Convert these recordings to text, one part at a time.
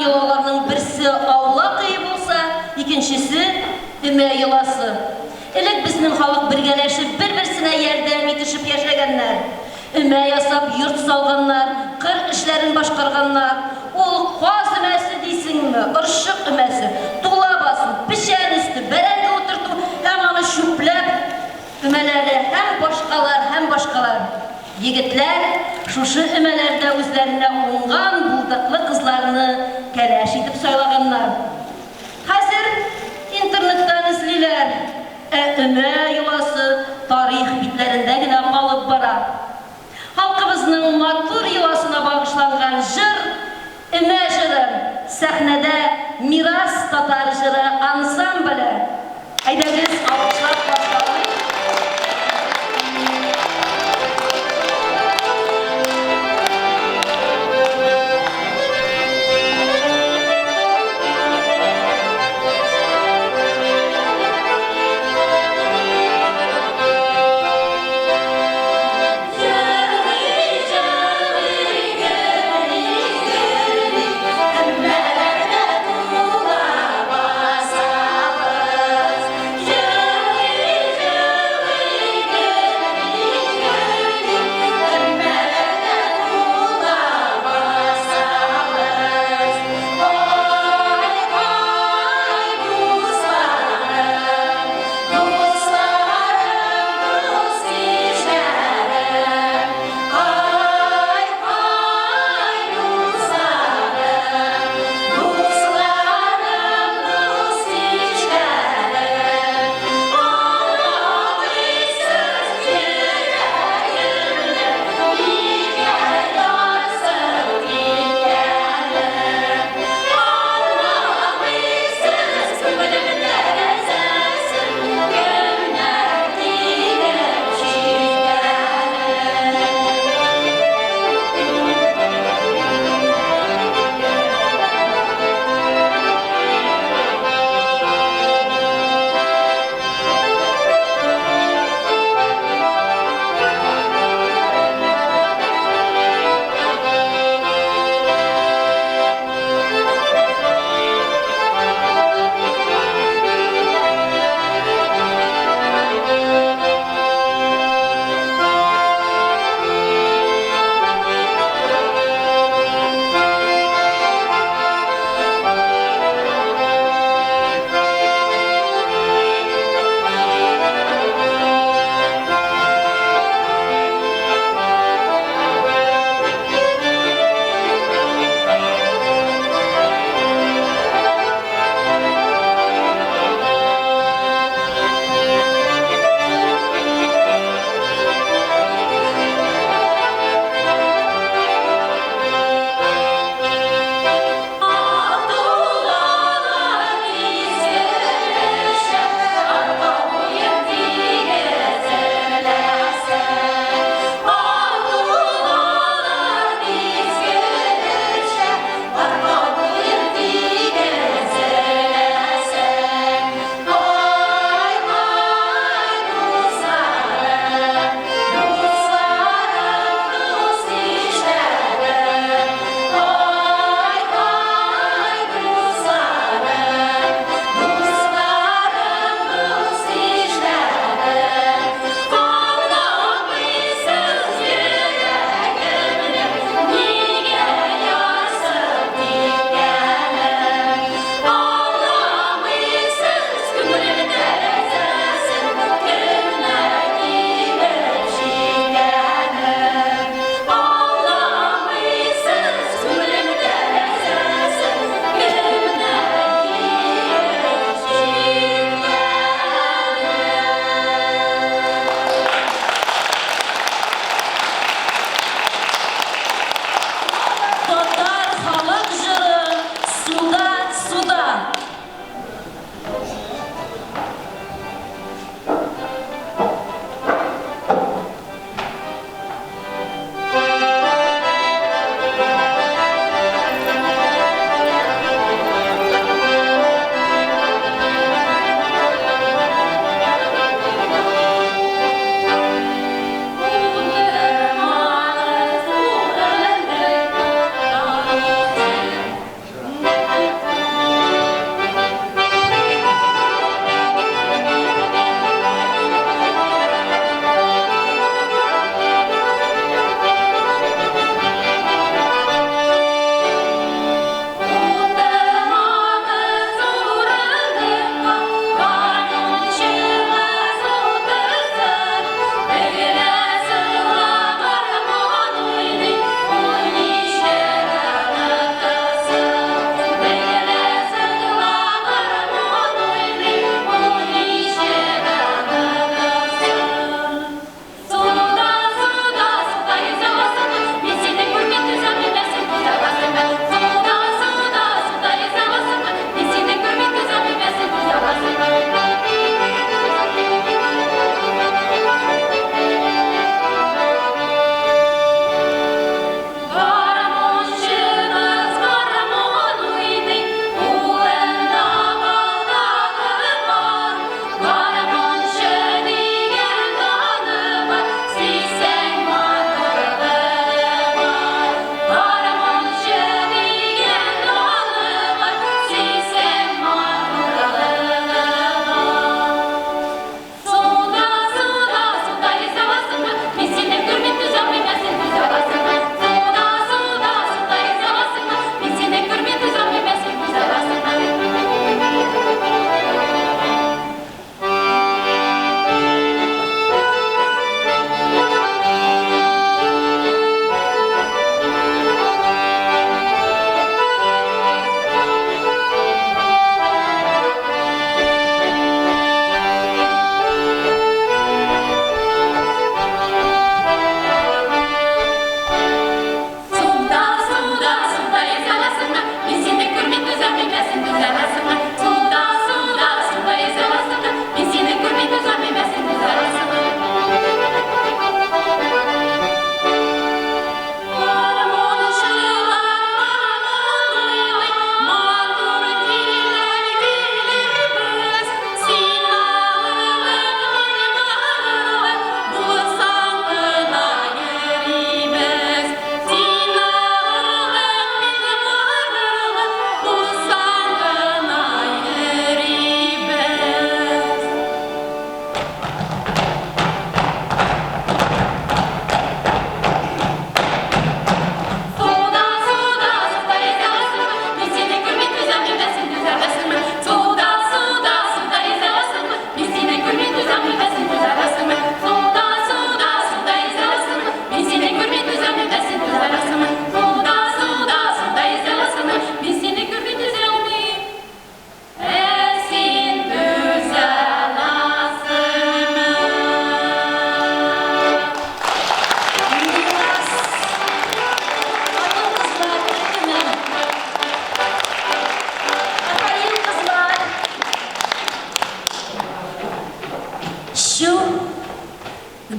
йолаларның берсе аулак өе булса, икенчесе, өмә йоласы. Элек безнең халык бергәләшеп, бер-берсенә ярдәм итешеп яшәгәннәр. Өмә ясап йорт салганнар, кыр эшләрен башкарганнар. Ул каз өмәсе дисеңме, орчык өмәсе, тула басу, печән өсте, бәрәңге утырту һәм аны чүпләп өмәләре һәм башкалар, һәм башкалар. Егетләр шушы өмәләрдә үзләренә уңган, булдыклы кызларны кәләш итеп сайлаганнар. Хәзер интернеттан эзлиләр, ә өмә йоласы тарих битләрендә генә калып бара. Халкыбызның матур йоласына багышланган җыр, Өмә җыры, сәхнәдә Мирас татар җыры ансамбле. Әйдәгез, алкышлап каршы алыйк. Өмәләрдә тула басабыз.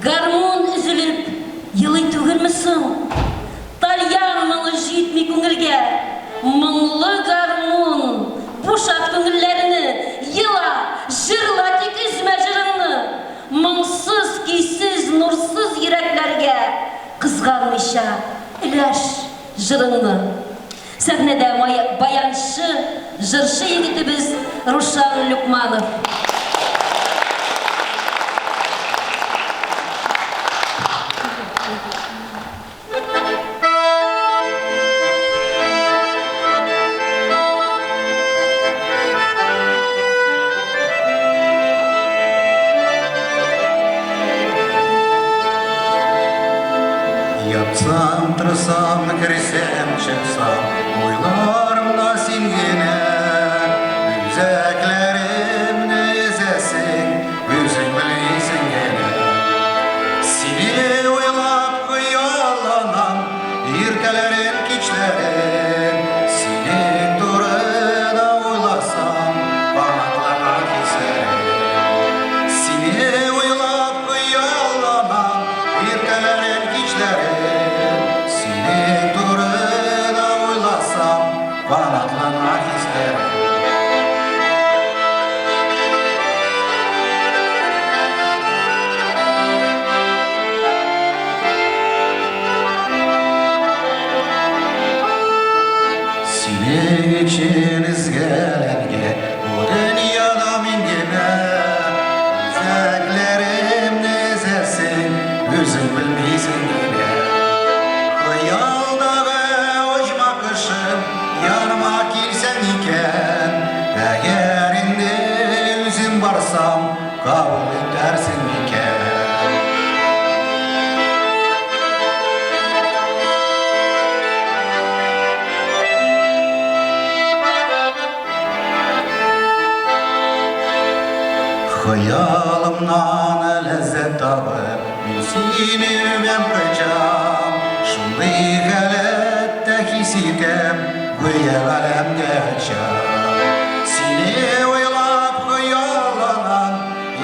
Гармун өзелеп елый түгелме соң? Тальян моңы җитми күңелгә. Моңлы гармун, бушат күңелләрне, Ела, җырла, тик өзмә җырыңны. Моңсыз, көйсез, нурсыз йөрәкләргә Кызганмыйча өләш җырыңны. Сәхнәдә баянчы, җырчы егетебез Рушан Люкманов. Ятсам, торсам, керсәм, чыксам, уйларымда син генә. Үзәкләремне өзәсең, үзең белмисең генә. Сине уйлап хыялланам, иртәләрен, кичләрен. Синең турыда уйласам, канатлана хисләрем. Сине уйлап хыялланам, иртәләрен, кичләрен. Синең турыда уйласам, канатлана хисләрем. Синең өчен өзгәләнгән бу дөньяда мин генә. Үзәкләремне өзәсең, үзең белмисең генә. Хыялдагы оҗмах кошым, яныма килсәң икән. Әгәр инде үзем барсам, кабул итәрсең микән? Хыялымнан ләззәт табып, мин сине үбәм кочам. Шундый халәттә хис итәм, гүя галәмгә очам. Сине уйлап хыялланам,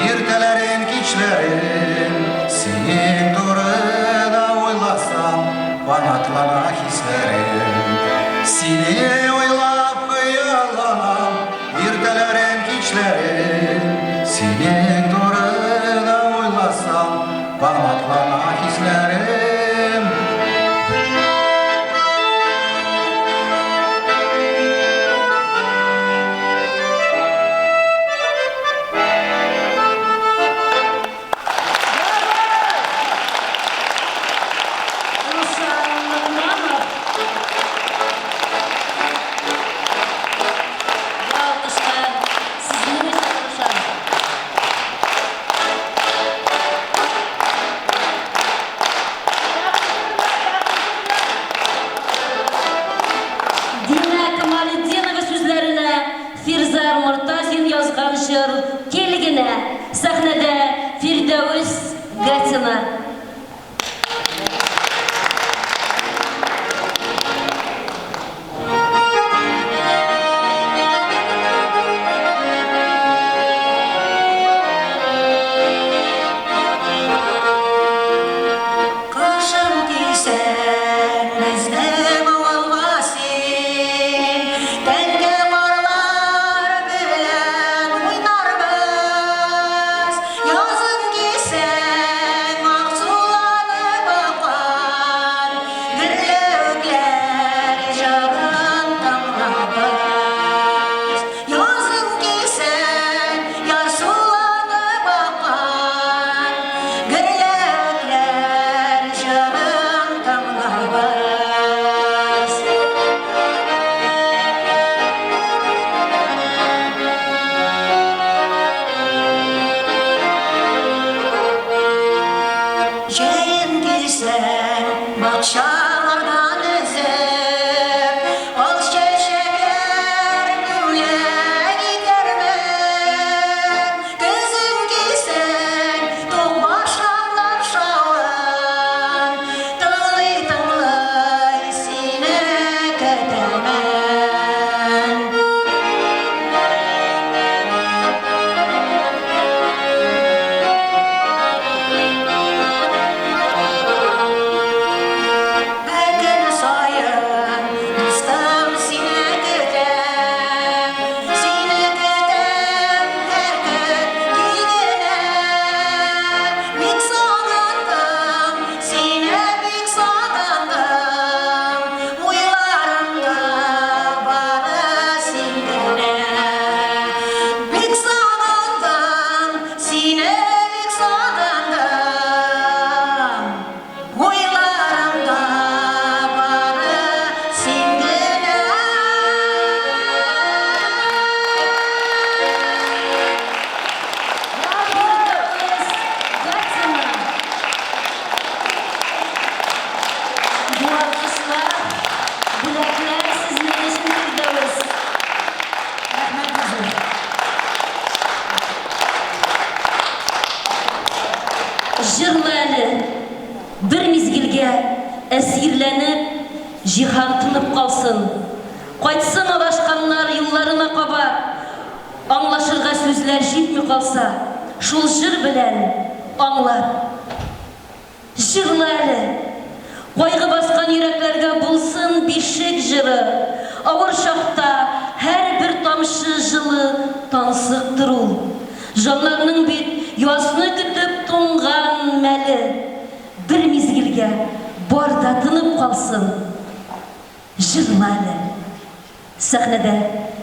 иртәләрен, кичләрен. Синең турыда уйласам, канатлана хисләрем. Сине уйлап хыялланам, иртәләрен, кичләрен. Синең турыда уйласам, канатлана хисләрем. Рушан Люкманов. Бу алкышлар сезнең өчен, Рушан. Динә Камалетдинова сүзләренә Фирзар Мортазин язган җыр Кил генә. Сәхнәдә Фирдәвес Гатина. Кышын килсәң, безнең авылга син, тәңкә карлар белән уйнарбыз. Язын килсәң, аксуланып аккан гөрләвекләр җырын тыңларбыз. Язын килсәң, ярсуланып аккан гөрләвекләр җырын тыңларбыз. Җәен килсәң, бакчалардан өзеп, ал чәчәкләр бүләк итәрмен. Көзен килсәң, тук башаклар шавын тыңлый-тыңлый сине көтәрмен. Җырла әле, бер мизгелгә әсирләнеп, җиһан тынып калсын. Кайтсын адашканнар юлларына кабат. Аңлашырга сүзләр җитми калса, шул җыр белән аңлат. Җырла әле! Кайгы баскан йөрәкләргә булсын бишек җыры. Авыр чакта һәрбер тамчы җылы тансыктыр ул. Җаннарның бит язны көтеп туңган мәле. Бер мизгелгә бар да тынып калсын. Җырла әле! Сәхнәдә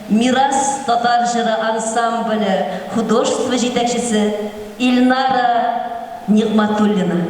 Мирас татар җыры ансамбле художество җитәкчесе Илнара Нигъмәтуллина.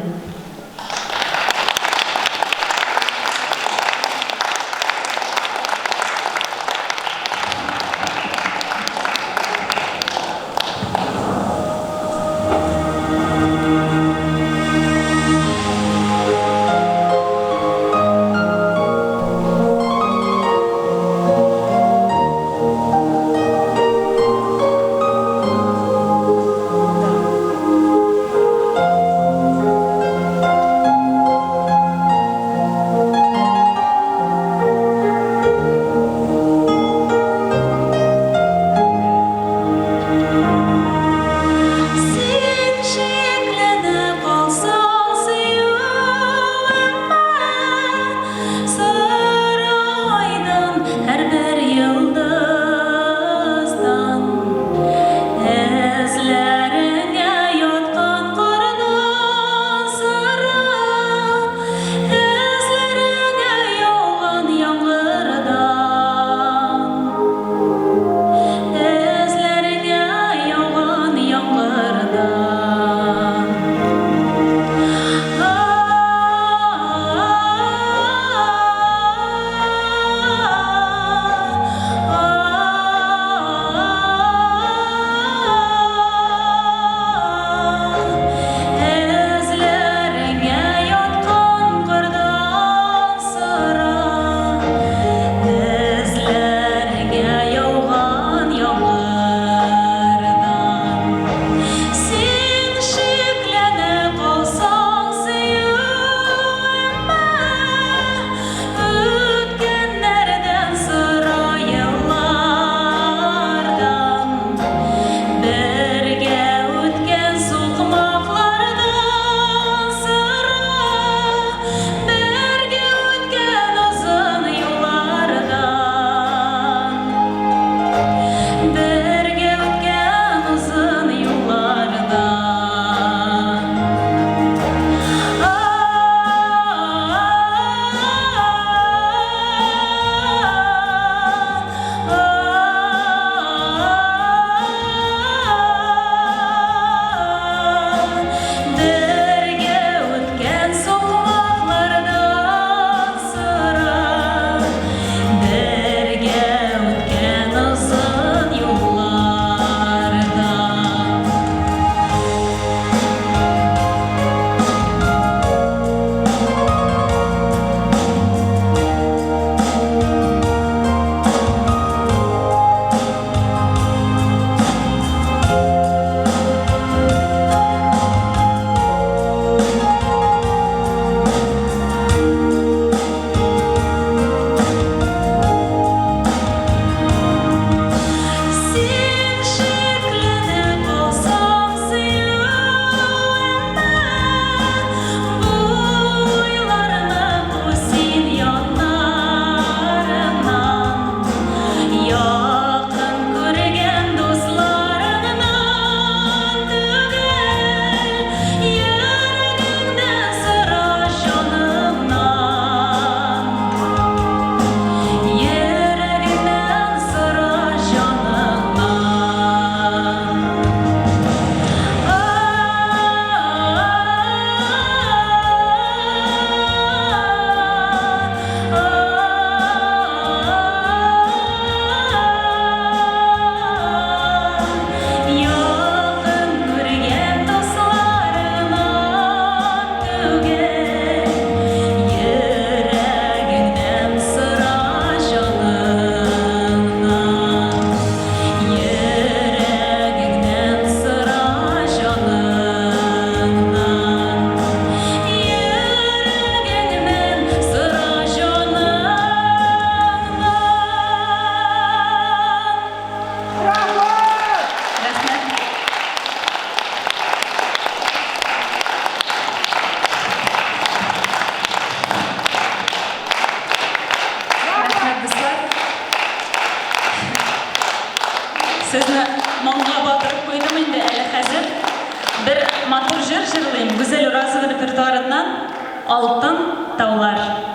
Алтын таулар.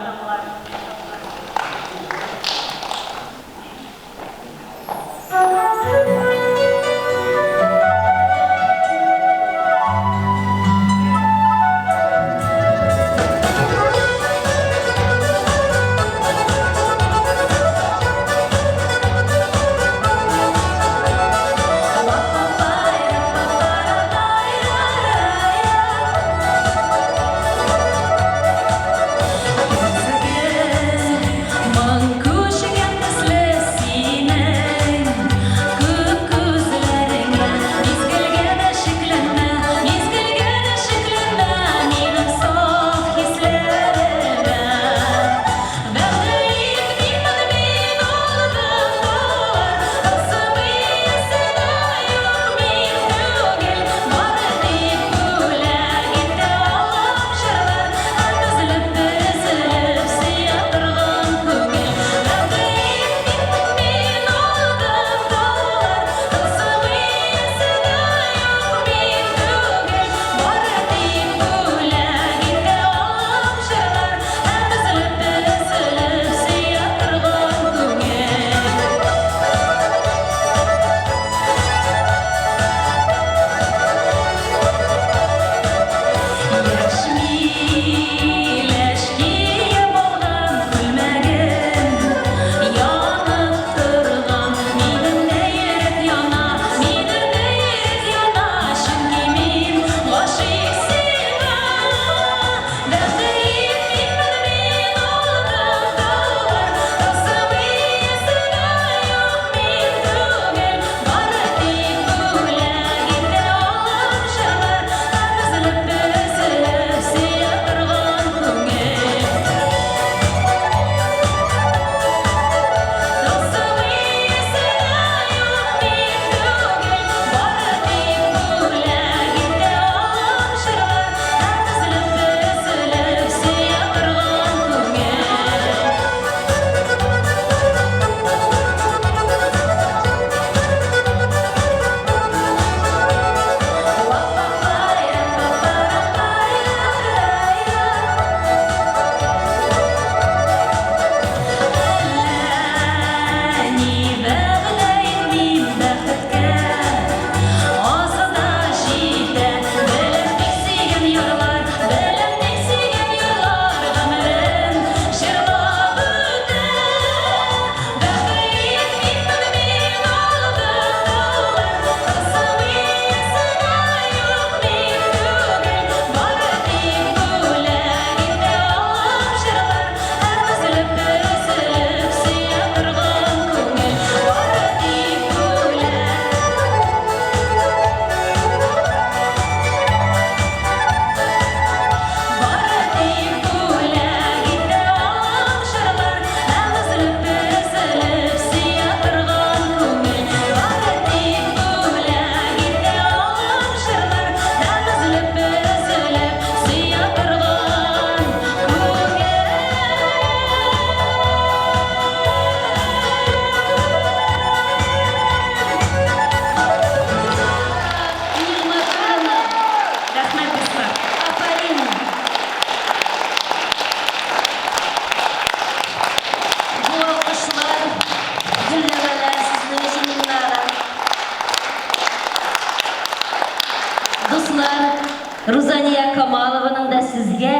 Рузания Камалованың да сезгә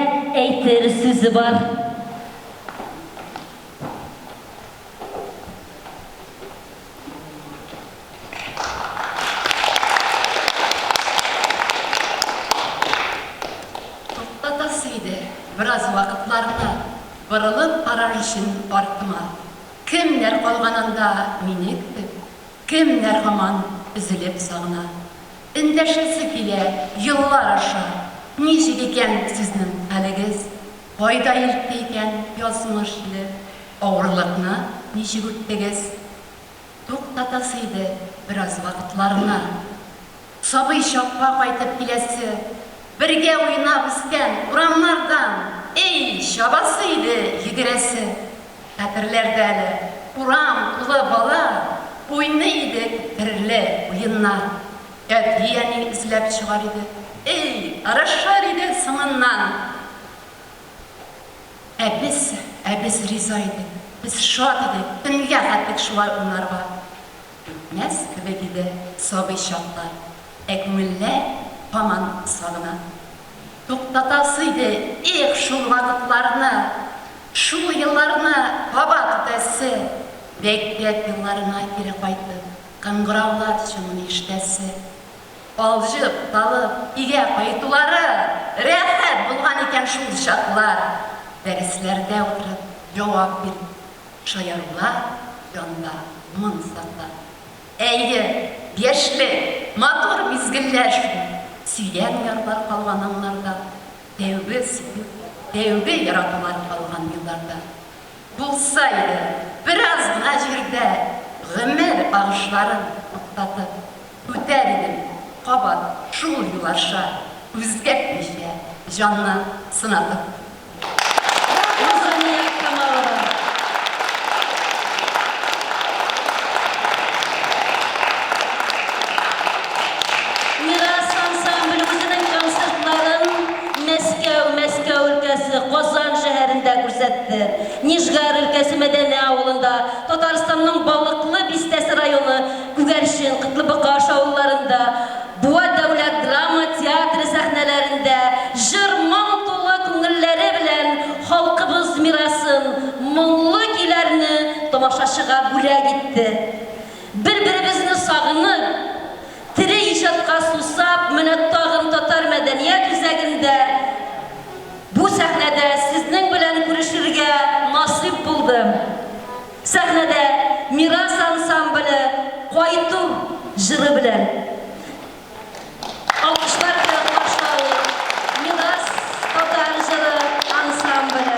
әйтер сүзе бар. Туктатасы иде бераз вакытларны, Борылып карар өчен артыма. Кемнәр калган анда мине көтеп, Кемнәр һаман өзелеп сагына. Эндәшәсе килә еллар аша, Ничек икән сезнең хәлегез? Кайда илтте икән язмыш җиле? Авырлыкны ничек үттегез? Туктатасы иде бераз вакытларны. Сабый чакка кайтып киләсе, Бергә уйнап үскән урамнардан, Эй, чабасы иде, йөгерәсе. Хәтерләрдә әле, урам тулы бала, Уйный идек төрле уеннар. Әти-әни эзләп чыгар иде, Эй, ырышыр иде соңыннан. Ә без, ә без риза идек, без шат идек, төнгә хәтлек шулай уйнарга. Үтмәс кебек иде сабый чаклар, ә күңелләр һаман сагына. Туктатасы иде, эх, шул вакытларны, шул елларны кабат үтәсе, мәктәп елларына кире кайтып, кыңгыраулар чыңын ишетәсе. Алҗып, талып, өйгә кайтулары рәхәт булган икән шул чаклар. Дәресләрдә утырып җавап биреп, шаярулар җанда моң саклар. Әйе, яшьлек, матур мизгелләр шул, сөйгән ярлар калган аңнарда, тәүге сөю, тәүге яратулар калган елларда. Булса иде, бераз гына җирдә гомер агышларын туктатып, үтәр идем кабат шул юл аша, үзгәртмичә, җанны сынатып. Рузания Камалова. Мирас ансамбле үзенең концертларын Мәскәү, Мәскәү өлкәсе, Казан шәһәрендә күрсәтте. Нижгар өлкәсе Мәдәнә авылында, Татарстанның Балыклы бистәсе районы Күгәрчен, Котлыбокаш авылларында, Буа дәүләт драма театры сәхнәләрендә җыр-моң тулы күңелләре белән халкыбыз мирасын, моңлы көйләрне тамашачыга бүләк итте. Бер-беребезне сагынып, тере иҗатка сусап, менә тагын Татар мәдәният үзәгендә, бу сәхнәдә сезнең белән күрешергә насыйп булды. Сәхнәдә Мирас ансамбле Кайту җыры белән. Алкышлар белән каршы алыйк Мирас татар җыры ансамбле.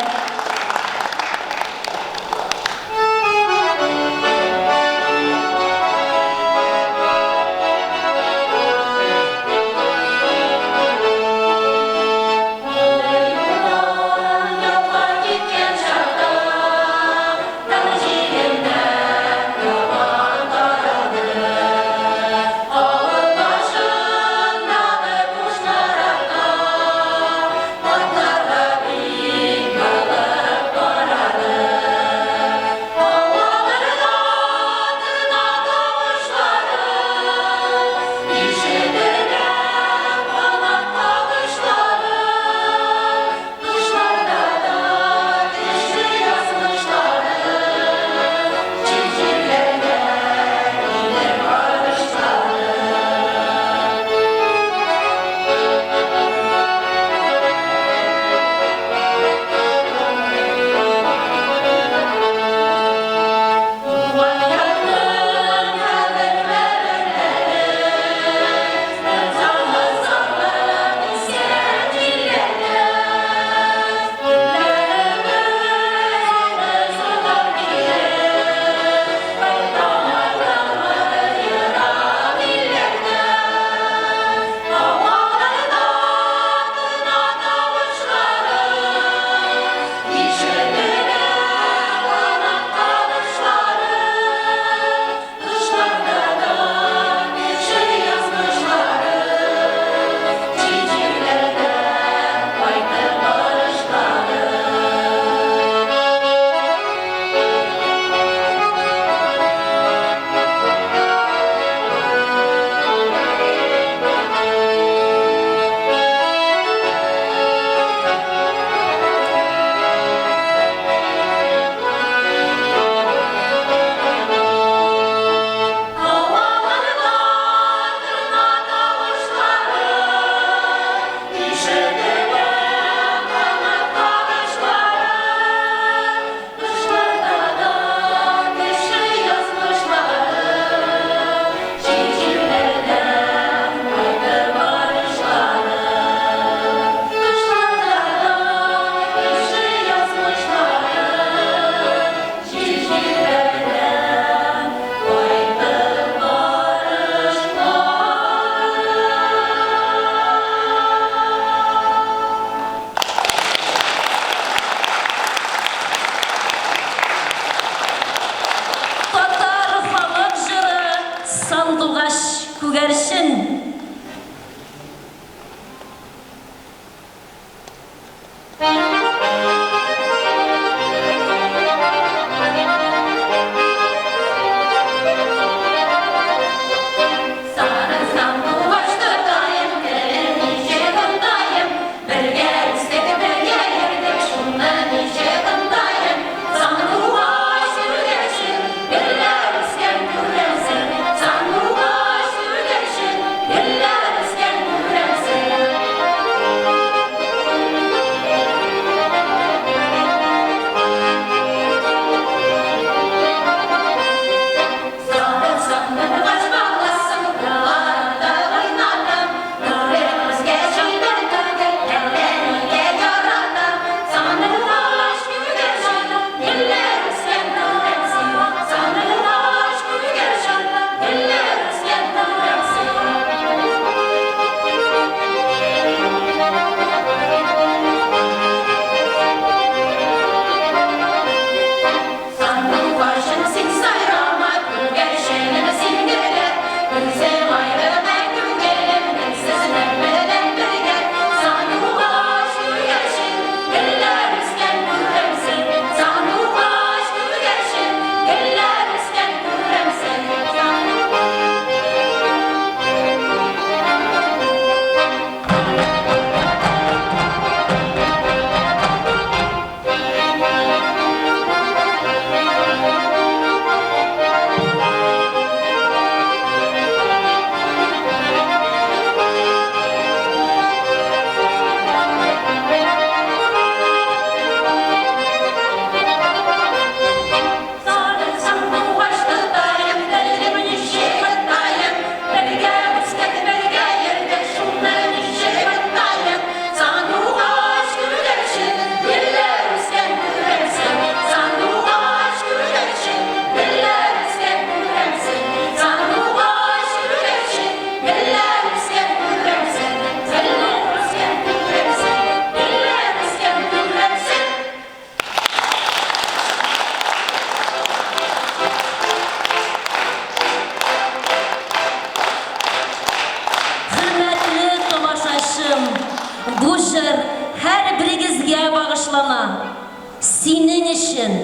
Синең өчен.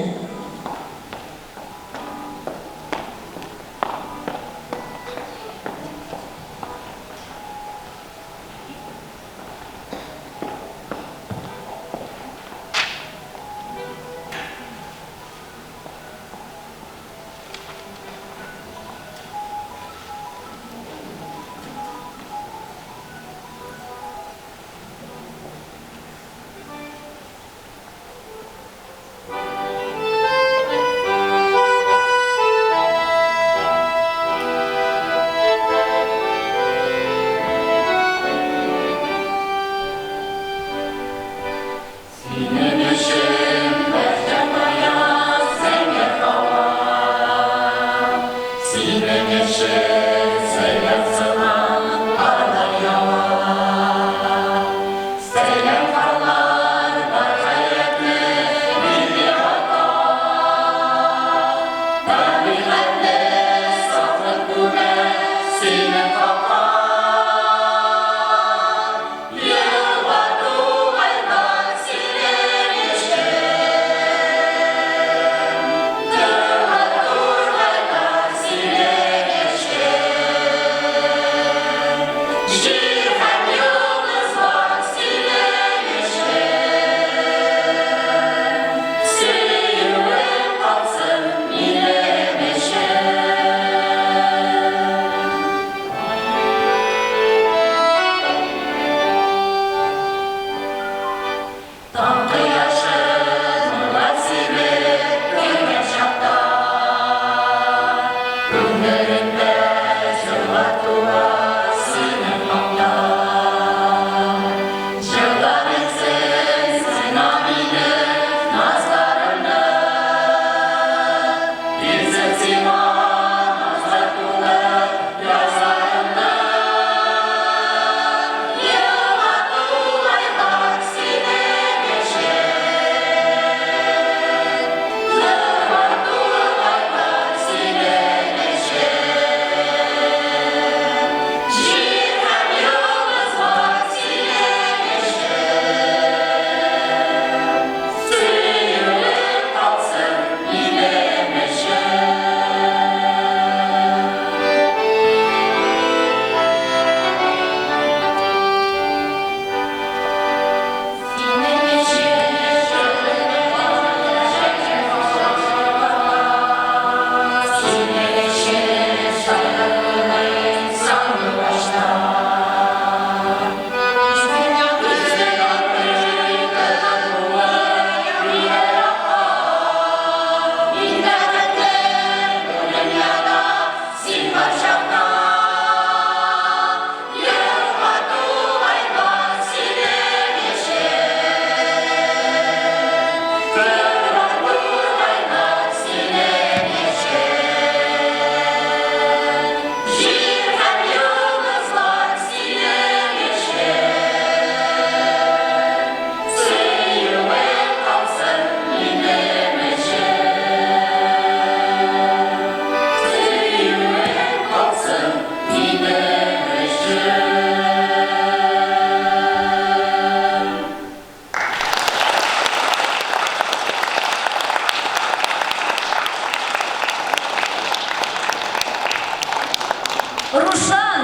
Рушан,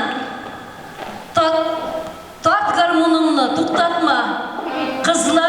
тарт, тарт гармуныңны, туктатма. Кызлар